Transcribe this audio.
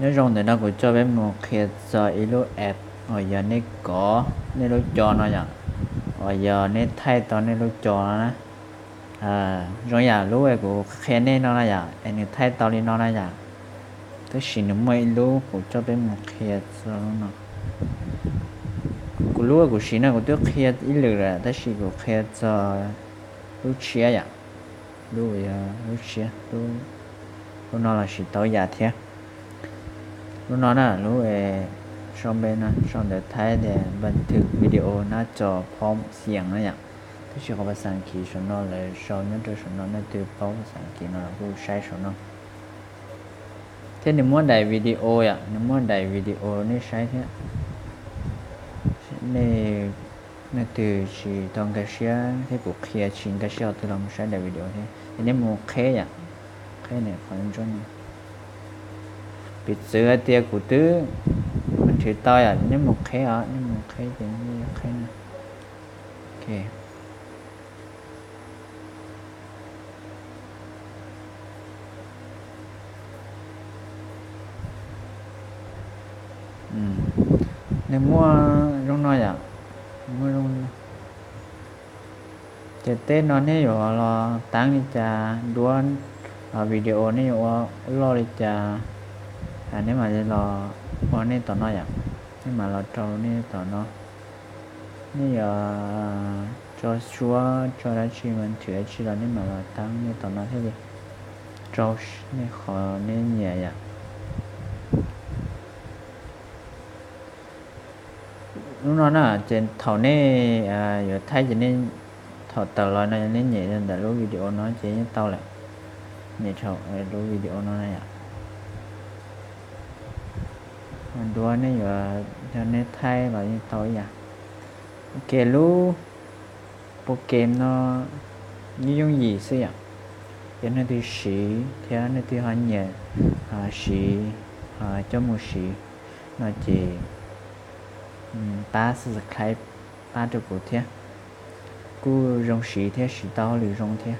Nyob zoo, ntawm no kuv coj peb mus qhia txog ib lub app uas yog nej kov nej lub co no yom, uas yog nej thaij tau nej lub co no na. Zoo yam lub kuv qhia nej no na yom, es nws thaij tau li no na yom. Tab sis nws muaj ib lub kuv coj peb mus qhia txog lub no. Kuv lub kuv siv no kuv twb qhia ib lwm lawm, tab sis kuv qhia txog lub tshiab yom. Lub, lub tshiab, lub no los siv tau yam thiab. Lub no na, lub sau npe no, sau ntawv Thaib tias ບັນທຶກວິດີໂອໜ້າຈໍພ້ອມສຽງ na yom. Tab sis qhov phas xas Askiv saum no lawv sau nyob rau saum no, nej twg paub phas xas Askiv no los kuj saib saum no. Thiab nws muab daim video yom, nws muab daim video nej saib thiab. Nej, nej twg tsis tau nkag siab thiab kuv qhia tsis nkag siab qhov twg los mus saib daim video thiab. Es nej mus qheb yom, qheb qhov ntsuab no. Piv txwv hais tias kuv twb nrhiav tau yom, nej mus qheb os, nej mus qheb ces nej qheb na. Nws muaj zoo no yom, muaj zoo. Ces tej no nej yuav los taab li cas, duab video nej yuav ua loj li cas, nej mam li los ua nej tom no yom. Nej mam los rau nej tom no, nej yuav tso suab tso dab tsi mas nrhiav dab tsi los nej mam los taab nej tom no thiaj li rau nej qhov nej nyiam yom. Lub no na, ces thaum nej yuav thaij ces nej, thaum tawm los no nej nyem ntawm lub video no ces yeej tau lawm. Nyem lub video no na yom. Duab nej yuav, yog nej thaij los yeej tau ib yam. Ok, lub program no yooj yim xwb yom. Yog nej twg siv thiab nej twg ho nyiam siv, coj mus siv no ces pab subscribe pab rau kuv thiab. Kuj zoo siv thiab, siv tau hauj lwm zoo thiab.